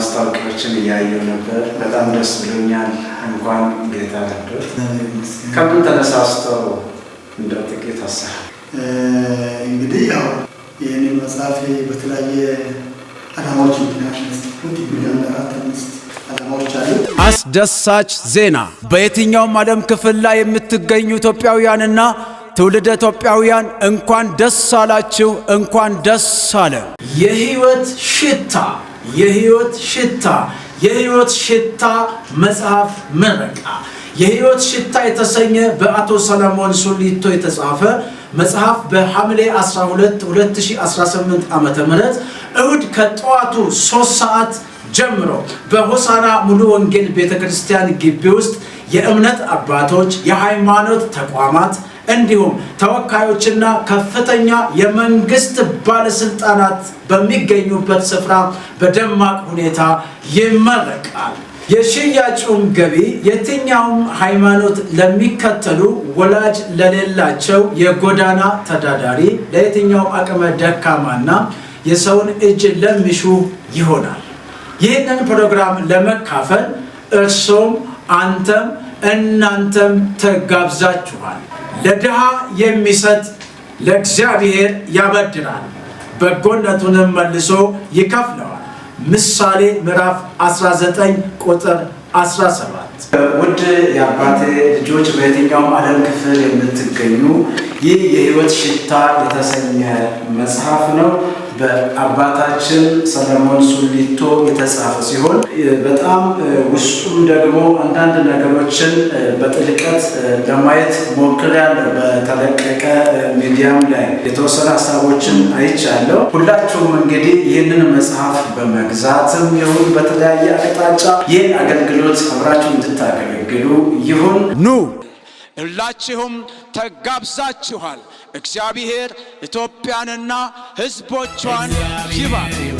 ማስታወቂያዎችን እያየሁ ነበር። በጣም ደስ ብሎኛል። እንኳን ጌታ ረዶት። ከምን ተነሳስተው እንደው ጥቂት ሀሳብ። እንግዲህ ያው ይህንን መጽሐፍ በተለያየ ዓላማዎች ምክንያት ነው የጻፍኩት። እንግዲህ አንድ አራት አምስት ዓላማዎች አሉ። አስደሳች ዜና! በየትኛውም ዓለም ክፍል ላይ የምትገኙ ኢትዮጵያውያንና ትውልደ ኢትዮጵያውያን እንኳን ደስ አላችሁ፣ እንኳን ደስ አለን። የህይወት ሽታ፣ የህይወት ሽታ፣ የህይወት ሽታ መጽሐፍ ምረቃ። የህይወት ሽታ የተሰኘ በአቶ ሰለሞን ሱሊቶ የተጻፈ መጽሐፍ በሐምሌ 12 2018 ዓ.ም እሁድ ከጠዋቱ 3 ሰዓት ጀምሮ በሆሳና ሙሉ ወንጌል ቤተ ክርስቲያን ግቢ ውስጥ የእምነት አባቶች፣ የሃይማኖት ተቋማት እንዲሁም ተወካዮችና ከፍተኛ የመንግስት ባለስልጣናት በሚገኙበት ስፍራ በደማቅ ሁኔታ ይመረቃል። የሽያጩም ገቢ የትኛውም ሃይማኖት ለሚከተሉ፣ ወላጅ ለሌላቸው የጎዳና ተዳዳሪ፣ ለየትኛው አቅመ ደካማና የሰውን እጅ ለሚሹ ይሆናል። ይህንን ፕሮግራም ለመካፈል እርሶም፣ አንተም፣ እናንተም ተጋብዛችኋል። ለድሃ የሚሰጥ ለእግዚአብሔር ያበድራል፣ በጎነቱንም መልሶ ይከፍለዋል። ምሳሌ ምዕራፍ 19 ቁጥር 17። ውድ የአባቴ ልጆች፣ በየትኛውም ዓለም ክፍል የምትገኙ፣ ይህ የህይወት ሽታ የተሰኘ መጽሐፍ ነው። በአባታችን ሰለሞን ሱሊቶ የተጻፈ ሲሆን በጣም ውስጡም ደግሞ አንዳንድ ነገሮችን በጥልቀት ለማየት ሞክሬያለሁ። በተለቀቀ ሚዲያም ላይ የተወሰነ ሀሳቦችን አይቻለሁ። ሁላችሁም እንግዲህ ይህንን መጽሐፍ በመግዛትም ይሁን በተለያየ አቅጣጫ ይህን አገልግሎት አብራችሁ እንድታገለግሉ ይሁን። ኑ፣ ሁላችሁም ተጋብዛችኋል። እግዚአብሔር ኢትዮጵያንና ሕዝቦቿን ይባርክ።